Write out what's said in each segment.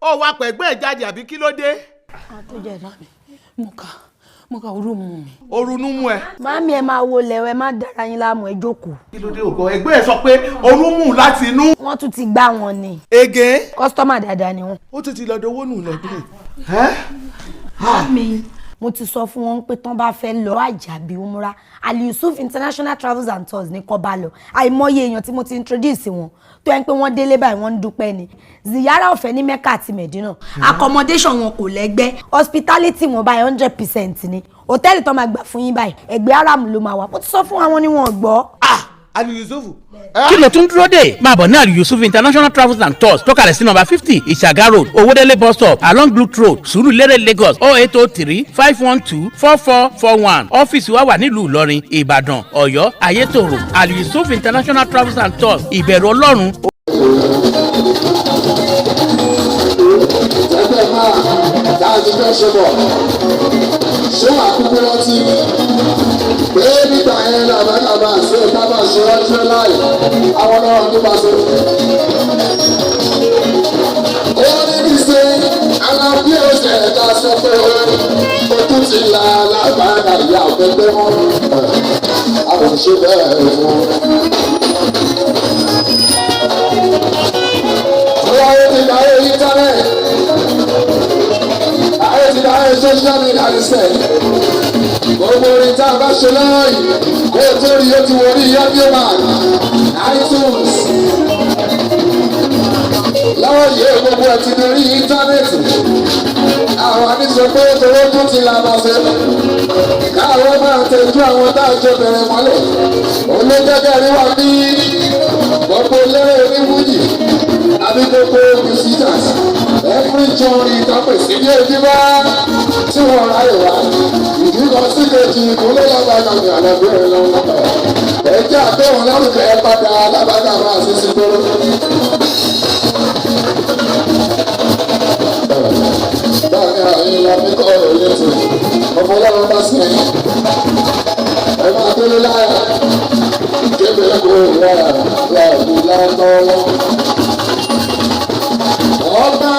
Ó wá pẹ̀gbẹ́ ẹ̀ jáde àbí kí ló dé? Àtúnjẹ náà mi, mo kà orú mu mi. Orunú mú ẹ. Màámi, ẹ máa wo lẹ̀wọ̀, ẹ má dára yín láàmú, ẹ jókòó. Kí ló dé ògbọ́? Ẹgbẹ́ ẹ sọ pé orú mú láti inú. Wọ́n tún ti gbá wọn ni. Ege. Customer dáadáa ni wọ́n. Ó tún ti lọ dowó nù lọ́dún. Màámi, mo ti sọ fún wọn pé tán bá fẹ́ lọ àjàbí umra, Ali Yusuf International Travels and Tours ní kó bá lọ. Àìmọye èèyàn tí mo ti introduce wọn tó yẹn pé wọ́n délé báyìí, wọ́n ń dúpẹ́ ni. Ziyara ọ̀fẹ́ ní Mecca àti Medina, accommodation wọn kò lẹ́gbẹ́, hospitality wọn báyìí 100% ni. Hòtẹ́ẹ̀lì tó máa gbà fún yín báyìí, ẹgbẹ́ Haram ló máa wà. Mo ti sọ fún àwọn ni wọn gbọ́. Ah, Ali Yusuf. Kí ló tún dúró dè? Máa bọ̀ ní Ali Yusuf International Travels and Tours tó kalẹ̀ sí nọ́mbà 50, Ìṣàgá Road, Owódélé bus stop, along Blue Road, Sùúrùlérè, Lagos, 08035124441. Ọ́fíìsì wa wà nílùú Ìlọrin, Ìbàdàn, Ọ̀yọ́, Ayétòrò. Ali Yusuf International Travels and Tours, ìbẹ̀rù Ọlọ́run. Ẹgbẹ́ máa dájú fẹ́ ṣe bọ̀, ṣé wàá kúkú rántí pé nígbà yẹn làbákàbà ṣe tábà ṣe rántí láì àwọn náà ní bá ṣe. Ó ní bí ṣe alábí ọ̀sẹ̀ ẹ̀ka sọ pé ojú ti la lábàárà ìyá ọ̀pẹ̀pẹ̀ wọn àwọn ṣe bẹ́ẹ̀ fún un. Bóyá ó ti dáyé íńtánẹ́ẹ̀tì, ayé ti dáyé social media ní sẹ́yìn. Gbogbo orin tá a bá ṣe lọ́wọ́ yìí, kó o tó rí, ó ti wọlé Audiomack, iTunes. Lọ́wọ́ yìí, gbogbo ẹ̀ ti dorí íńtánẹ́ẹ̀tì. Àwọn àníṣe pé owó tún ti la máa ṣe. Káwọn máa tẹ̀jú àwọn tá a jọ bẹ̀rẹ̀ mọ́lẹ̀. Olójẹ́gẹ́ rí wa bí gbogbo eléré oníwújì àbí gbogbo musicians. Every journey ìtàpè sí ní ojúmọ́ tí wọ́n ráyè wá. Ìdí kan sí kejì ìkúnlẹ̀ lábàgà ní àlọ́bí rẹ̀ lọ́wọ́. Ẹjẹ́ àtẹ̀wọ̀n lárugẹ ẹ padà lábàgà máa ṣe sí gbóró. Báyìí àyìnlá mi kọ́ òye tó ọmọ ọlọ́run bá sí ẹ̀yìn. Ẹ máa délé láyà kébé kó láyà láàbù látọ́wọ́. Ọba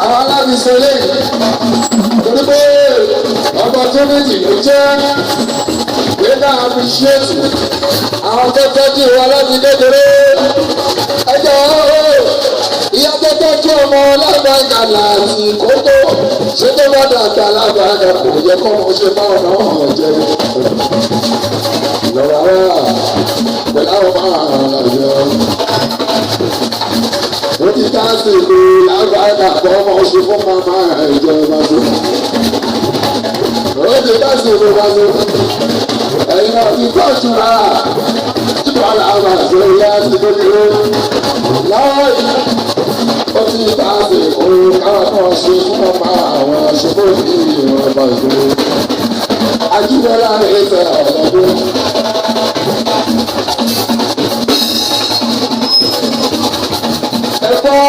àwọn alábìsọ lẹ́yìn torí pé ọba tó méjì ló jẹ́ pé náà appreciate àwọn tó tọ́jú wa láti kékeré. Ẹ jọ̀ọ́, ìyá tó tọ́jú ọmọ lágbàgà láti kókó, ṣé tó bá dàgbà lágbàgà, kò yẹ kọ́ ọmọ ṣe báwọn náà jẹ lọ́wọ́ pẹ̀lú àwọn máa lọ́jọ́. Ó ti tá sí ìlú lágbàgà kọ́ ọmọ ṣe fún màmá ìjọba ṣe. Ó ti tá sí ìlú bá ṣe. Ẹ̀yin náà ti tọ́jú rárá. Tí wàhálà àwọn àṣẹ ìyá ti kékeré. Lọ́wọ́ yìí, ó ti bá a ṣe òun káwọn náà ṣe fún ọmọ àwọn aṣọ́bó ní ìwọ̀n ọba ìṣòro. Ajíbọ́lá rẹ̀ ṣe ọ̀lọ́dún. Ẹ̀fọ́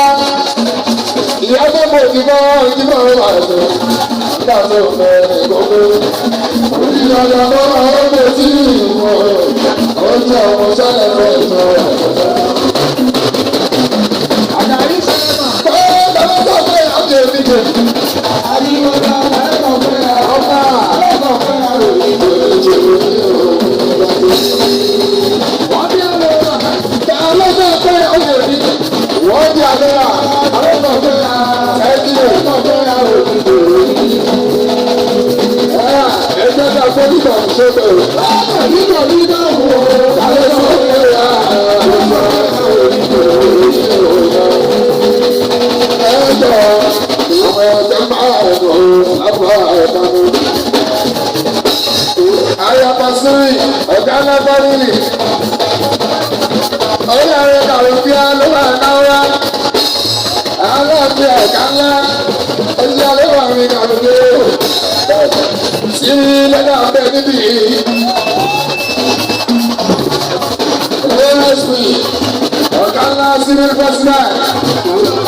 ìyá tó mọ̀ ìdíbọ̀ ìdíbọ̀ wà lọ. Nígbà tó fẹ́ gbogbo. Ìyàgbọ́ máa ń bẹ̀ sí ìwọ̀n. Ó jẹ́ ọmọ sálẹ̀ fẹ́ ìtọ́ ẹ̀kọ́. Àjàyí ṣe mà. Ó bàbá tó fẹ́ àjẹ́ mi jẹ. Ariwo ta ẹ̀kọ́ fẹ́ Ọba. ẹ̀kọ́ fẹ́ àròyé. Wọ́n bí ọ̀rọ̀ Wọ́n di àdúrà, ẹ̀kọ́ fẹ́ ẹbí ẹ̀kọ́ fẹ́ àròyé. Ẹjẹ́ ká fọ́nìkà ṣe bẹ̀rẹ̀. Nígbà nígbà wo Alẹ́ sọ pé ẹjọ́ àwọn ẹ̀jẹ̀ máa ń lò lábọ̀ ẹ̀dá mi. Ayaba Siri, ọ̀gá ńlá fámìlì. Orí ààrẹ kàròfíà ló wà náwó. Aláàfin ọ̀gá ńlá. Oṣù alẹ́ wà mí kàròfíà. Sí lẹ́dà abẹ́ níbí. ASP, ọ̀gá ńlá civil president.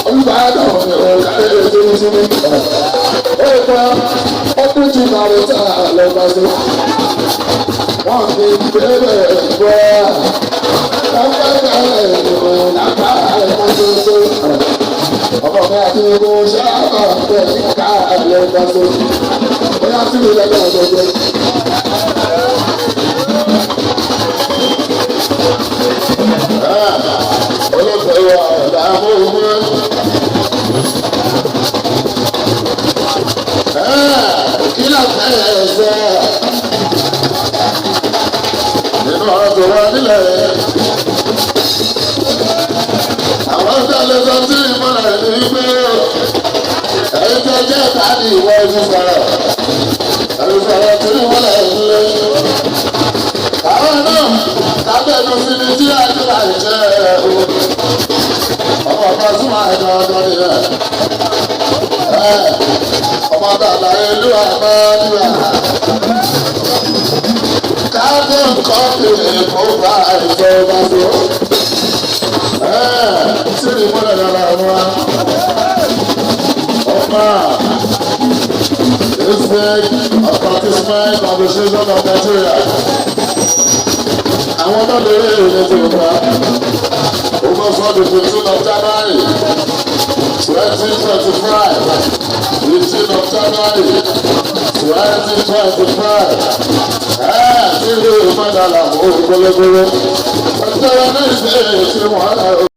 Olùbàdàn ọ̀gá ètò ìsinmi. Ó kọ́ ó kú ju kàròtà lọ́gbà sí. Wọ́n fi bẹ́ẹ̀ gbọ́. Ọ̀gá Ọmọ àti gbogbo ṣáà bẹ̀ ní káàlẹ̀ ìgbàsó. Bóyá sí mi lẹ́nu ọ̀dọ̀dọ̀. Olóògbé wa ọ̀dà amóhùnmọ́. Kí ló fẹ́ sọ? Nínú ọ̀rọ̀ tó wà nílẹ̀ àwọn ìtàlẹ̀ sọ sí ìmọ̀ràn ní pé ẹ̀yin tó jẹ́ ìtàdí ìwọ ẹ̀sùn sọ̀rọ̀ ẹ̀sùn sọ̀rọ̀ tí wọ́n lẹ̀ ń lé. Àwọn náà kábẹ́ẹ̀nù sí ni tí àdúrà jẹ́ o. Ọmọ kan súnmọ́ ẹ̀dọ̀ ọ̀dọ́ nìyẹn. Ọmọ bàbá ìlú àmọ́ níwà. Kábẹ́ẹ̀nù kọ́ọ̀pì èkó bá ìjọba sọ. Siri mọ́lẹ̀ lára wa. Ọ̀pá Isaac of Participant Association of Nigeria. Àwọn náà lè rí èrè tó wá. Over for the 15 of January 2025. 15 of January 2025. Siri mọ́lẹ̀ lára wa. Ọjọ́ wa ní ìṣe tí wọ́n.